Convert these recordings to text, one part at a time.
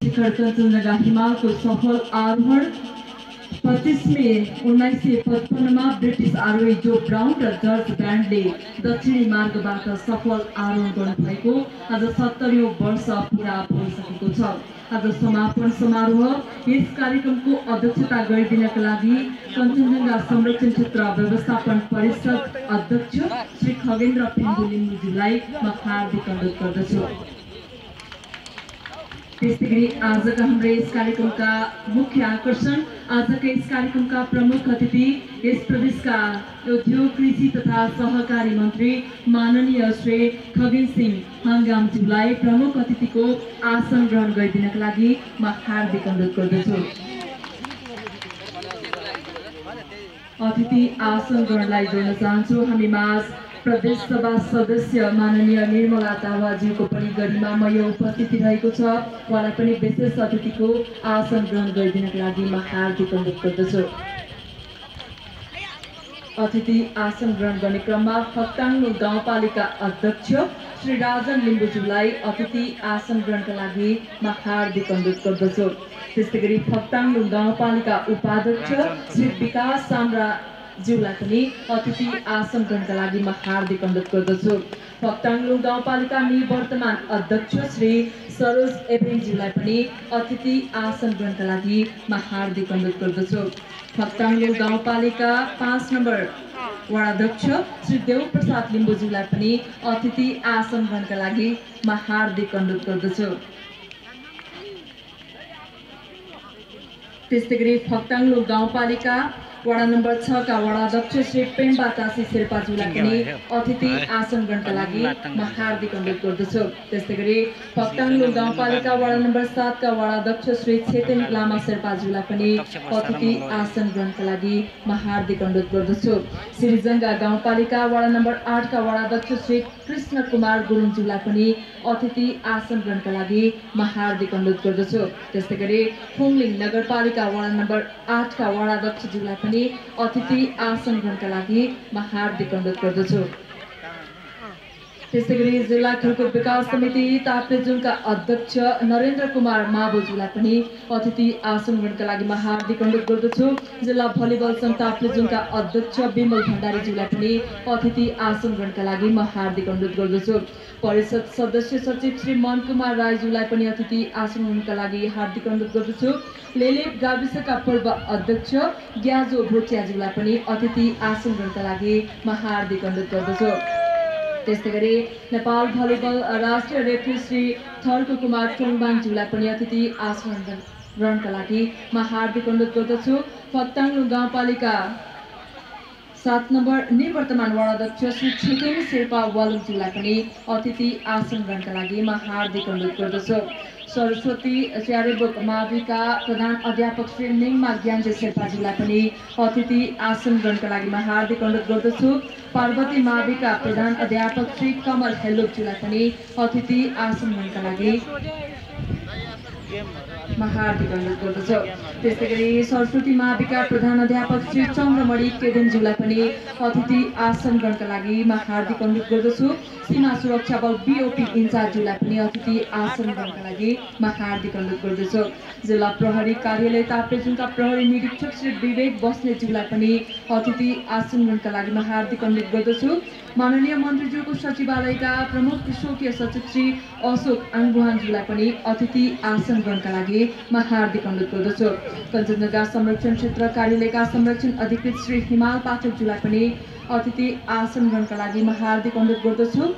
शिखर कञ्चनजङ्घा हिमालको सफल आरोहण 25 मे 1955 मा ब्रिटिस आरोही जो ब्राउन र जर्ज ब्यान्डले दक्षिणी मार्गबाट सफल आरोहण गर्नुभएको आज 70औं वर्ष पूरा भइसकेको छ। आज समापन समारोह यस कार्यक्रमको अध्यक्षता गरिदिनका लागि कञ्चनजङ्घा संरक्षण क्षेत्र व्यवस्थापन परिषद अध्यक्ष श्री खगेन्द्र पेन्डु लिम्बुज्यूलाई म हार्दिक अनुरोध गर्दछु। त्यसैगरी आजका हाम्रो यस कार्यक्रमका मुख्य आकर्षण, आजका यस कार्यक्रमका प्रमुख अतिथि यस प्रदेशका उद्योग कृषि तथा सहकारी मन्त्री माननीय श्री खगेन सिंह हाङगामज्यूलाई प्रमुख अतिथिको आसन ग्रहण गरिदिनका लागि म हार्दिक अनुरोध गर्दछु। अतिथि आसन ग्रहणलाई जोड्न चाहन्छु। हामी माझ प्रदेश सभा सदस्य माननीय निर्मला दाहालज्यूको पनि गरिमामय उपस्थिति रहेको छ। उहाँलाई पनि विशेष अतिथिको आसन ग्रहण गरिदिनका लागि म हार्दिक अनुरोध गर्दछु। अतिथि आसन ग्रहण गर्ने क्रममा फक्ताङ गाउँपालिका अध्यक्ष श्री राजन लिम्बुज्यूलाई अतिथि आसन ग्रहणका लागि म हार्दिक अनुरोध गर्दछु। त्यसैगरी फक्ताङ गाउँपालिका उपाध्यक्ष श्री विकास साम्राज्यूलाई पनि अतिथि आसन ग्रहणका लागि म हार्दिक अनुरोध गर्दछु। फक्ताङ गाउँपालिका निवर्तमान अध्यक्ष श्री सरोज एभेन्ज्यूलाई पनि अतिथि आसन ग्रहणका लागि म हार्दिक अनुरोध गर्दछु। फक्ताङ गाउँपालिका 5 नम्बर वडाध्यक्ष श्री देव प्रसाद लिम्बुज्यूलाई पनि अतिथि आसन ग्रहणका लागि म हार्दिक अनुरोध गर्दछु। त्यसैगरी फक्ताङ गाउँपालिका वडा नम्बर 6 का वडाध्यक्ष श्री पेम्बा तासी शेर्पाज्यूलाई पनि अतिथि आसन ग्रहणका लागि म हार्दिक अनुरोध गर्दछु। त्यसैगरी फक्ताङ गाउँपालिका वडा नम्बर 7 का वडाध्यक्ष श्री छेतेन लामा शेर्पाज्यूलाई पनि अतिथि आसन ग्रहणका लागि म हार्दिक अनुरोध गर्दछु। श्रीजङ्घा गाउँपालिका वडा नम्बर 8 का वडाध्यक्ष श्री कृष्ण कुमार गुरुङज्यूलाई पनि अतिथि आसन ग्रहणका लागि म हार्दिक अनुरोध गर्दछु। त्यसैगरी फुङलिङ नगरपालिका वडा नम्बर 8 का वडाध्यक्षज्यूलाई पनि अतिथि आसन ग्रहणका लागि म हार्दिक अनुरोध गर्दछु। त्यसैगरी जिल्ला खेलकुद विकास समिति ताप्लेजुङका अध्यक्ष नरेन्द्र कुमार माबोज्यूलाई पनि अतिथि आसन ग्रहणका लागि म हार्दिक अनुरोध गर्दछु। जिल्ला भलिबल सङ्घ ताप्लेजुङका अध्यक्ष विमल भण्डारीज्यूलाई पनि अतिथि आसन ग्रहणका लागि म हार्दिक अनुरोध गर्दछु। परिषद सदस्य सचिव श्री मन कुमार राईज्यूलाई पनि अतिथि आसन ग्रहणका लागि हार्दिक अनुरोध गर्दछु। लेलेप गाविसका पूर्व अध्यक्ष ग्याजो भोटियाज्यूलाई पनि अतिथि आसन ग्रहणका लागि म हार्दिक अनुरोध गर्दछु। त्यसैगरी नेपाल भलिबल राष्ट्रिय रेफ्री श्री थर्को कुमार टोङबाङज्यूलाई पनि अतिथि आसन ग्रहणका लागि म हार्दिक अनुरोध गर्दछु। फक्ताङ गाउँपालिका 7 नम्बर निवर्तमान वडाध्यक्ष श्री छेतेन शेर्पा वालुङज्यूलाई पनि अतिथि आसन ग्रहणका लागि म हार्दिक अनुरोध गर्दछु। सरस्वती च्यारेबोक माविका प्रधान अध्यापक श्री निङमा ज्ञानजे शेर्पाज्यूलाई पनि अतिथि आसन ग्रहणका लागि म हार्दिक अनुरोध गर्दछु। पार्वती माविका प्रधान अध्यापक श्री कमल हेलोकज्यूलाई पनि अतिथि आसन ग्रहणका लागि म हार्दिक अनुरोध गर्दछु। त्यसैगरी सरस्वती माविका प्रधान अध्यापक श्री चन्द्रमणि केदेनज्यूलाई पनि अतिथि आसन ग्रहणका लागि म हार्दिक अनुरोध गर्दछु। सीमा सुरक्षा बल बीओपी इन्चार्जज्यूलाई पनि अतिथि आसन ग्रहणका लागि म हार्दिक अनुरोध गर्दछु। जिल्ला प्रहरी कार्यालय ताप्लेजुङका प्रहरी निरीक्षक श्री विवेक बस्नेतज्यूलाई पनि अतिथि आसन ग्रहणका लागि म हार्दिक अनुरोध गर्दछु। माननीय मन्त्रीज्यूको सचिवालयका प्रमुख स्वकीय सचिव श्री अशोक आङबुहानज्यूलाई पनि अतिथि आसन ग्रहणका लागि म हार्दिक अनुरोध गर्दछु। कञ्चनजङ्घा संरक्षण क्षेत्र कार्यालयका संरक्षण अधिकृत श्री हिमाल पाठकज्यूलाई पनि अतिथि आसन ग्रहणका लागि म हार्दिक अनुरोध गर्दछु।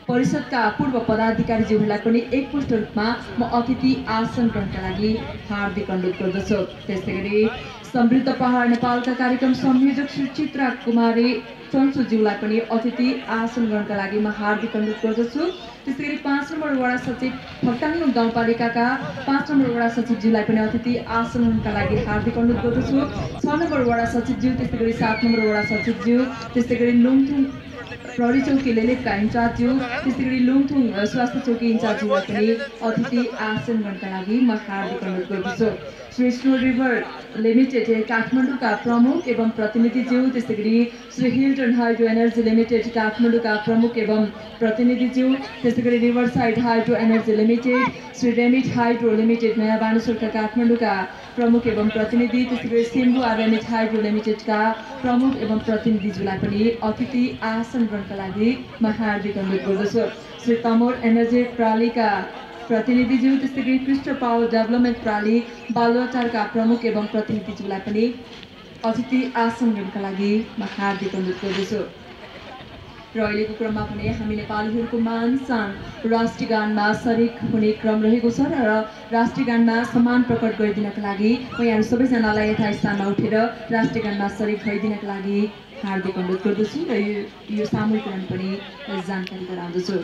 परिषदका पूर्व पदाधिकारीज्यूहरूलाई पनि एकमुष्ट रूपमा म अतिथि आसन ग्रहणका लागि हार्दिक अनुरोध गर्दछु। त्यसैगरी समृद्ध पहाड नेपालका कार्यक्रम संयोजक श्री चित्रा कुमारी चन्सुज्यूलाई पनि अतिथि आसन ग्रहणका लागि म हार्दिक अनुरोध गर्दछु। त्यसैगरी 5 नम्बर वडा सचिव फक्ताङ गाउँपालिकाका 5 नम्बर वडा सचिवज्यूलाई पनि अतिथि आसन ग्रहणका लागि हार्दिक अनुरोध गर्दछु। 6 नम्बर वडा सचिवज्यू, त्यसैगरी 7 नम्बर वडा सचिवज्यू, त्यसैगरी लुङथुङ प्रहरी चौकी लेलेपका इन्चार्जज्यू, त्यसैगरी लुङथुङ स्वास्थ्य चौकी इन्चार्जज्यूलाई पनि अतिथि आसन ग्रहणका लागि म हार्दिक अनुरोध गर्दछु। Shri snow river limited limited काठमाडौँका प्रमुख एवं प्रतिनिधिज्यू, त्यसै गरी Shri Hilton hydro energy limited काठमाडौँका प्रमुख एवं प्रतिनिधिज्यू, त्यसै गरी riverside hydro energy limited, Shri remit hydro limited नयाँ बानेश्वरका काठमाडौँका प्रमुख एवं प्रतिनिधि, त्यसै गरी सिम्बु रेमिट हाइड्रो लिमिटेडका प्रमुख एवं प्रतिनिधिज्यूलाई पनि अतिथि आसन ग्रहणका लागि म हार्दिक अनुरोध गर्दछु। श्री तमोर एनर्जी प्रालीका प्रतिनिधिज्यू, त्यस्तै गरी क्रिस्टल पावर डेभलपमेन्ट प्राली बालुवाटारका प्रमुख एवं प्रतिनिधिज्यूलाई पनि अतिथि आसन ग्रहणका लागि म हार्दिक अनुरोध गर्दछु। र अहिलेको क्रममा पनि हामी नेपालीहरूको मान शान राष्ट्रिय गानमा सरिक हुने क्रम रहेको छ र राष्ट्रिय गानमा सम्मान प्रकट गरिदिनका लागि म यहाँ सबैजनालाई यथास्थानमा उठेर राष्ट्रिय गानमा सरिक भइदिनका लागि हार्दिक अनुरोध गर्दछु र यो सामूहिक गान पनि जानकारी गराउँदछु।